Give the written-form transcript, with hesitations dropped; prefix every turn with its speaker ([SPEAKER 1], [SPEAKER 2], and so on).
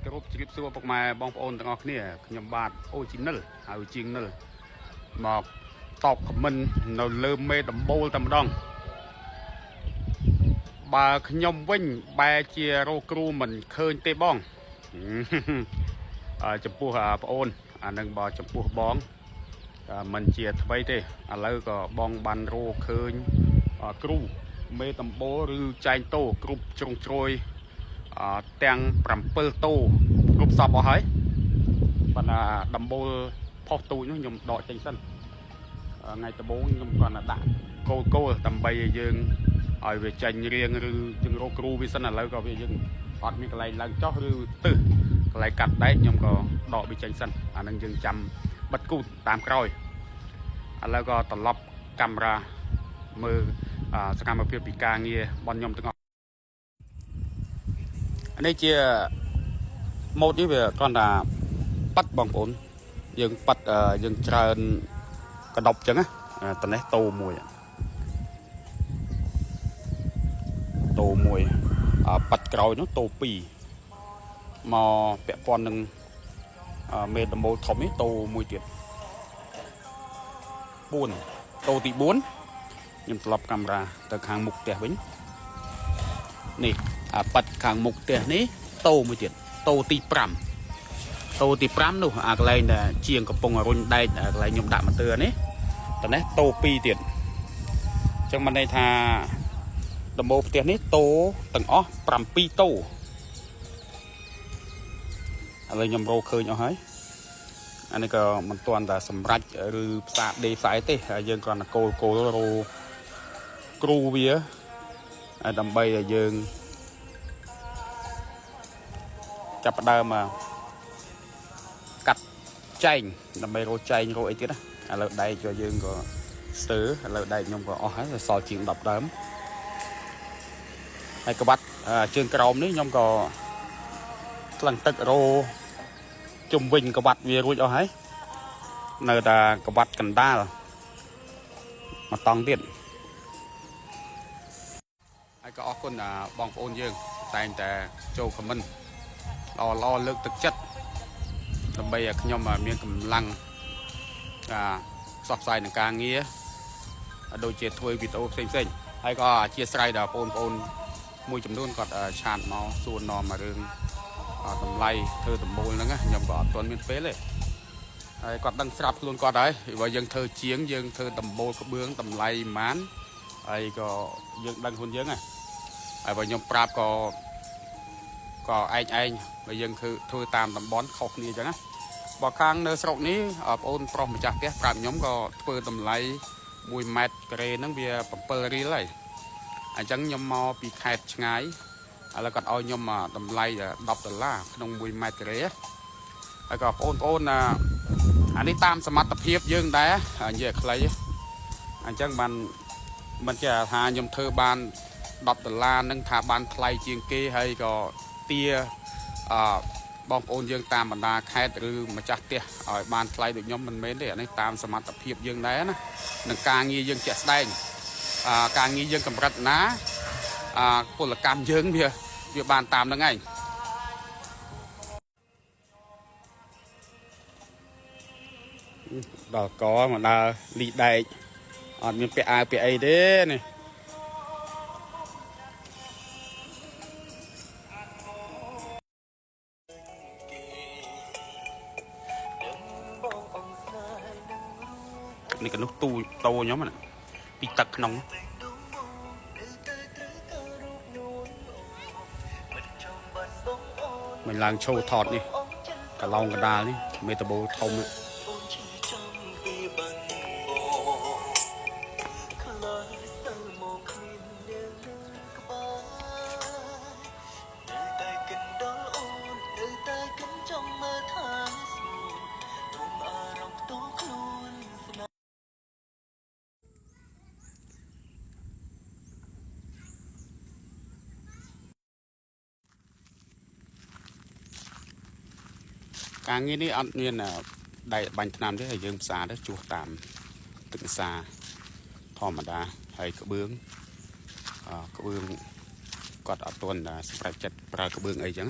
[SPEAKER 1] គោរពជ្រាបសួរពុកម៉ែបងប្អូនទាំងអស់គ្នាខ្ញុំបាទអូជីនិលហៅជាងនិលមកតប comment នៅលើមេដំបូលតែម្ដងបើខ្ញុំវិញបែរជារកគ្រូមិនឃើញទេបង ចំពោះប្អូនអានឹងបើចំពោះបងមិនជាថ្មីទេឥឡូវក៏បងបានរកឃើញគ្រូមេដំបូលឬចែងតោគ្រប់ជ្រុងជ្រោយ ទាំង7តូគ្រប់សពអស់ហើយប៉ុន្តែដំបូលផុសទូចនោះខ្ញុំដកចេញសិនថ្ងៃដំបូងខ្ញុំគ្រាន់តែដាក់គោលគោលដើម្បីឲ្យយើងឲ្យវាចេញរៀងឬយើងរកគ្រូវាសិនឥឡូវក៏វាយើងអត់មានកន្លែងឡើងចុះឬទឹះកន្លែងកាត់ដែកខ្ញុំក៏ដកវាចេញសិនអានឹងយើងចាំបិទគូតតាមក្រោយឥឡូវក៏ត្រឡប់កាមេរ៉ាមើលសកម្មភាពពីការងាររបស់ខ្ញុំទាំងអស់ អានេះជាម៉ូតនេះវាគ្រាន់តែប៉ាត់បងប្អូនយើងប៉ាត់យើងច្រើនកដប់ចឹងណាតនេះតោមួយតោមួយប៉ាត់ក្រោយនោះតោ2មកពាក់ព័ន្ធនឹងមេដំបូលធំនេះតោមួយទៀត4តោទី4ខ្ញុំត្រឡប់កាមេរ៉ាទៅខាងមុខផ្ទះវិញនេះអាប៉ាត់ខាងមុខផ្ទះនេះតោមួយទៀតតោទី5តោទី5នោះអាកន្លែងដែលជាងកំពុងរុញដែកកន្លែងខ្ញុំដាក់ម៉ូទ័រនេះតនេះតោ2ទៀតអញ្ចឹងមានន័យថាដំបូលផ្ទះនេះតោទាំងអស់7តោឥឡូវខ្ញុំរកឃើញអស់ហើយអានេះក៏មិនទាន់តែសម្រេចឬផ្សារដេផ្សាយទេហើយយើងគ្រាន់តែគោលគោលរោគ្រូវាហើយដើម្បីឲ្យយើងចាប់ផ្ដើមកាត់ចែងដើម្បីរកចែងរកអីទៀតណាឥឡូវដែកក៏យើងក៏ស្ទើរឥឡូវដែកខ្ញុំក៏អស់ហើយសល់ជាង10ដើមហើយក្បាត់ជើងក្រោមនេះខ្ញុំក៏ថ្លឹងទឹករោជុំវិញក្បាត់វារួចអស់ហើយនៅតែក្បាត់កណ្ដាលមួយតង់ទៀតហើយក៏អរគុណបងប្អូនយើងតែងតែចូល comment ល្អល្អលើកទឹកចិត្តដើម្បីឲ្យខ្ញុំមានកម្លាំងអាផ្សព្វផ្សាយនឹងការងារដូចជាធ្វើវីដេអូផ្សេងផ្សេងហើយក៏អធិស្ឋានដល់បងប្អូនមួយចំនួនគាត់ chat មកសួរនាំមករឿងតម្លៃធ្វើដំបូលហ្នឹងខ្ញុំក៏អត់ទាន់មានពេលទេហើយគាត់ដឹងស្រាប់ខ្លួនគាត់ហើយបើយើងធ្វើជាងយើងធ្វើដំបូលក្បឿងតម្លៃប៉ុន្មានហើយក៏យើងដឹងខ្លួនយើងហើយហើយបើខ្ញុំប្រាប់ក៏ក៏ឯងឯងបើយើងធ្វើធ្វើតាមតំបន់ខុសគ្នាអញ្ចឹងណាបើខាងនៅស្រុកនេះបងប្អូនប្រុសម្ចាស់ផ្ទះប្រាប់ខ្ញុំក៏ធ្វើតម្លៃ1ម៉ែត្រការ៉េហ្នឹងវា7រៀលហើយអញ្ចឹងខ្ញុំមកពីខេត្តឆ្ងាយឥឡូវគាត់ឲ្យខ្ញុំតម្លៃ10ដុល្លារក្នុង1ម៉ែត្រការ៉េហើយក៏បងប្អូនអានេះតាមសមត្ថភាពយើងដែរនិយាយខ្លីអញ្ចឹងបានមិនចេះថាខ្ញុំធ្វើបាន10ដុល្លារនឹងថាបានថ្លៃជាងគេហើយក៏ទាអឺបងប្អូនយើងតាមបណ្ដាខេត្តឬម្ចាស់ផ្ទះឲ្យបានថ្លៃដូចខ្ញុំមិនមែនទេអានេះតាមសមត្ថភាពយើងដែរណានឹងការងារយើងជាក់ស្ដែងអាការងារយើងកម្រិតណាអាពលកម្មយើងវាវាបានតាមហ្នឹងឯង ដល់កមកដើរលីដែកអត់មានពាក់អាវពាក់អីទេនេះ
[SPEAKER 2] បងអង្គស្នេហ៍នឹងរូប
[SPEAKER 1] នេះកនោះទូតោខ្ញុំណាពីទឹកក្នុង
[SPEAKER 2] បេះដូងបងនៅតែត្រូវការរូបនួនមិនចង់បាត់បងអូន
[SPEAKER 1] មិនឡើងឈោថតនេះកឡងកដាលនេះមេតបូលធំនេះ
[SPEAKER 2] អូនឈឺចំពេលបានបងខ្លាចស្ទើមកគ្មានអ្នកនៅក្បែរនៅតែគិតដល់អូននៅតែគិតចង់មើលឋានសួគ៌ទុំអារម្មណ៍ផ្ទាល់ខ្លួនស្នេហ៍
[SPEAKER 1] ការងារនេះអត់មានដែកបាញ់ថ្នាំទេហើយយើងផ្សារទៅជួសតាមទឹកសាធម្មតាហើយក្បឿងអក្បឿងគាត់អត់ទាន់សម្រេចចិត្តប្រើក្បឿងអីចឹង